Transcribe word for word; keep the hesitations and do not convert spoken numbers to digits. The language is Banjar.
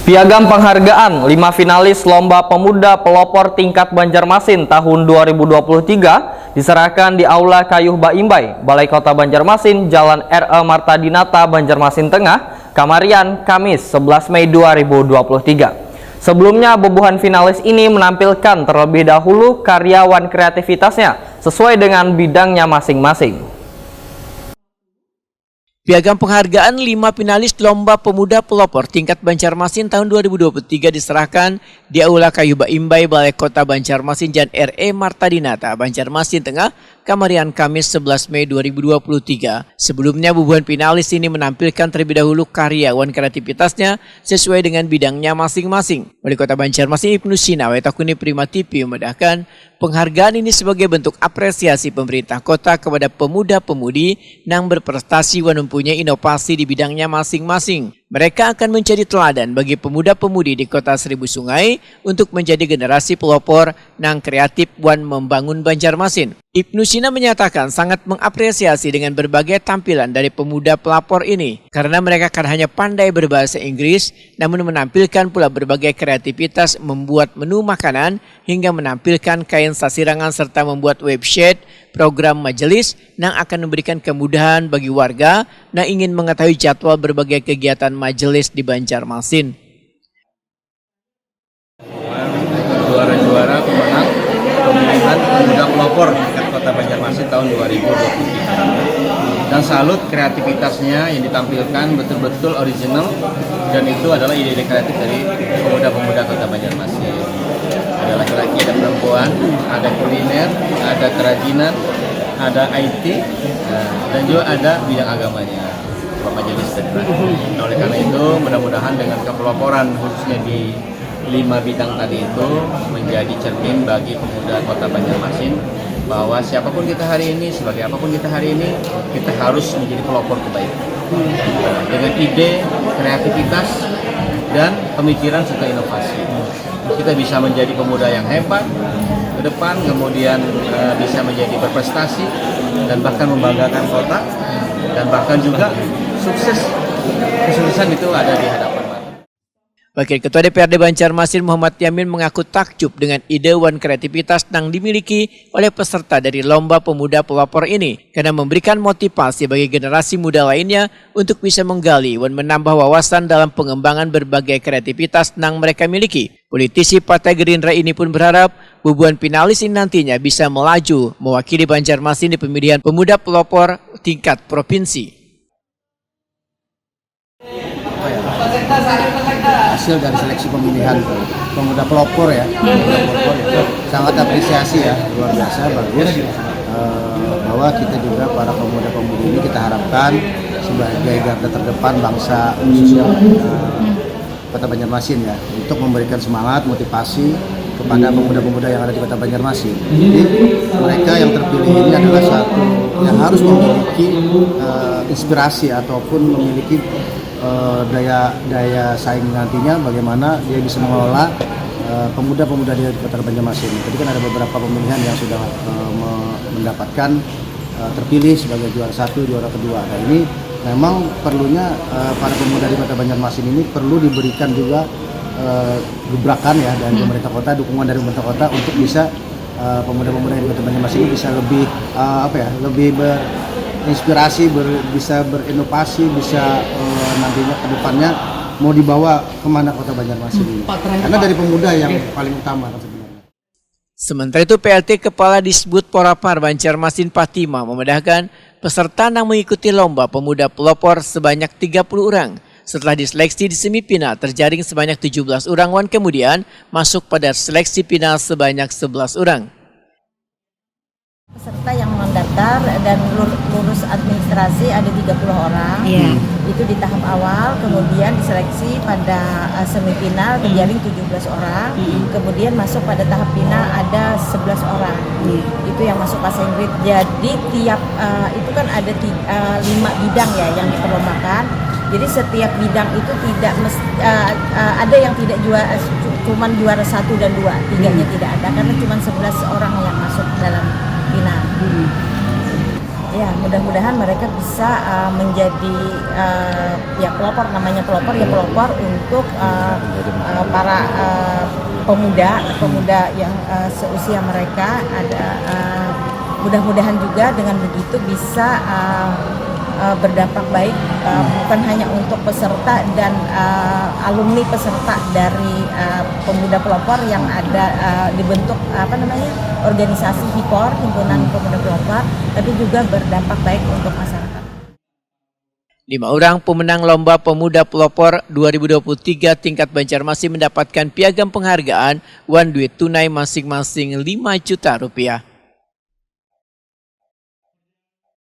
Piagam penghargaan lima finalis Lomba Pemuda Pelopor tingkat Banjarmasin tahun dua ribu dua puluh tiga diserahkan di Aula Kayuh Baimbai, Balai Kota Banjarmasin, Jalan R E Marta Dinata, Banjarmasin Tengah, kamarian, Kamis, sebelas Mei dua ribu dua puluh tiga. Sebelumnya, bubuhan finalis ini menampilkan terlebih dahulu karya wan kreativitasnya sesuai dengan bidangnya masing-masing. Piagam penghargaan lima finalis Lomba Pemuda Pelopor tingkat Banjarmasin tahun dua ribu dua puluh tiga diserahkan di Aula Kayu Baimbai, Balai Kota Banjarmasin, Jalan R E Marta Dinata, Banjarmasin Tengah, kamarian, Kamis, sebelas Mei dua ribu dua puluh tiga. Sebelumnya, bubuhan finalis ini menampilkan terlebih dahulu karya wan kreativitasnya sesuai dengan bidangnya masing-masing. Wali Kota Banjarmasin Ibnu Sina, Wetakuni Prima T V, memedahkan, penghargaan ini sebagai bentuk apresiasi pemerintah kota kepada pemuda-pemudi nang berprestasi wan mempunyai inovasi di bidangnya masing-masing. Mereka akan menjadi teladan bagi pemuda-pemudi di Kota Seribu Sungai untuk menjadi generasi pelopor nang kreatif wan membangun Banjarmasin. Ibnu Sina menyatakan sangat mengapresiasi dengan berbagai tampilan dari pemuda pelopor ini, karena mereka kan hanya pandai berbahasa Inggris, namun menampilkan pula berbagai kreativitas membuat menu makanan hingga menampilkan kain sasirangan serta membuat website program majelis nang akan memberikan kemudahan bagi warga nang ingin mengetahui jadwal berbagai kegiatan majelis di Banjarmasin. Juara-juara pemenang pemilihan pemuda pelopor tingkat Kota Banjarmasin tahun dua ribu dua puluh tiga. Dan salut kreativitasnya yang ditampilkan betul-betul original dan itu adalah ide-ide kreatif dari pemuda-pemuda Kota Banjarmasin. Ada laki-laki, ada perempuan, ada kuliner, ada kerajinan, ada I T, dan juga ada bidang agamanya, Bapak Majelis Sekda. Nah, oleh karena itu, mudah-mudahan dengan kepeloporan khususnya di lima bidang tadi itu menjadi cermin bagi pemuda Kota Banjarmasin bahwa siapapun kita hari ini, sebagai apapun kita hari ini, kita harus menjadi pelopor kebaikan. Dengan ide, kreativitas, dan pemikiran serta inovasi. Kita bisa menjadi pemuda yang hebat ke depan, kemudian eh, bisa menjadi berprestasi dan bahkan membanggakan kota dan bahkan juga sukses. Kesuksesan itu ada di hadapan mata. Wakil Ketua D P R D Banjarmasin Muhammad Yamin mengaku takjub dengan ide wan kreativitas nang dimiliki oleh peserta dari Lomba Pemuda Pelopor ini karena memberikan motivasi bagi generasi muda lainnya untuk bisa menggali wan menambah wawasan dalam pengembangan berbagai kreativitas nang mereka miliki. Politisi Partai Gerindra ini pun berharap bubuhan finalis ini nantinya bisa melaju mewakili Banjarmasin di pemilihan pemuda pelopor tingkat provinsi. Hasil dari seleksi pemilihan pemuda pelopor ya, pemuda pelopor itu sangat apresiasi ya, luar biasa, bagus. Eh, bahwa kita juga para pemuda-pemudi ini kita harapkan sebagai garda terdepan bangsa khususnya eh, Kota Banjarmasin ya, untuk memberikan semangat, motivasi kepada pemuda-pemuda yang ada di Kota Banjarmasin. Jadi mereka yang terpilih ini adalah satu yang harus memiliki eh, inspirasi ataupun memiliki eh, daya daya saing nantinya, bagaimana dia bisa mengelola eh, pemuda-pemuda di Kota Banjarmasin. Tadi kan ada beberapa pemilihan yang sudah eh, me- mendapatkan eh, terpilih sebagai juara satu, juara kedua. Nah, ini memang perlunya eh, para pemuda di Kota Banjarmasin ini perlu diberikan juga eh, gebrakan ya dari pemerintah kota, dukungan dari pemerintah kota untuk bisa eh, pemuda-pemuda yang di Kota Banjarmasin ini bisa lebih eh, apa ya, lebih berinspirasi, ber- bisa berinovasi, bisa eh, nantinya ke depannya mau dibawa kemana Kota Banjarmasin ini. Karena dari pemuda yang paling utama kan sebenarnya. Sementara itu, P L T Kepala Disbud Porapar Banjarmasin Fatimah memedahkan, peserta nang mengikuti lomba pemuda pelopor sebanyak tiga puluh orang. Setelah diseleksi di semifinal, terjaring sebanyak tujuh belas orang wan kemudian masuk pada seleksi final sebanyak sebelas orang. Peserta yang mendaftar dan lur- lurus administrasi ada tiga puluh orang. Iya. Itu di tahap awal, kemudian diseleksi pada eh, semifinal, terjaring tujuh belas orang. Kemudian masuk pada tahap final ada sebelas orang. Iya. Itu yang masuk passing grade. Jadi tiap eh, itu kan ada tiga, eh, lima bidang ya yang diperlombakan. Jadi setiap bidang itu tidak mes- eh, eh, ada yang tidak juara, cuman juara satu dan dua, tiganya tidak ada karena cuma sebelas orang yang masuk dalam final. Ya, mudah-mudahan mereka bisa uh, menjadi uh, ya pelopor, namanya pelopor ya pelopor untuk uh, uh, para uh, pemuda pemuda yang uh, seusia mereka ada uh, mudah-mudahan juga dengan begitu bisa uh, uh, berdampak baik uh, bukan hanya untuk peserta dan uh, alumni peserta dari uh, pemuda pelopor yang ada uh, dibentuk apa namanya organisasi HIPOR, Himpunan Pemuda Pelopor, tapi juga berdampak baik untuk masyarakat. Lima orang pemenang Lomba Pemuda Pelopor dua ribu dua puluh tiga tingkat Banjarmasin mendapatkan piagam penghargaan wan duit tunai masing-masing lima juta rupiah.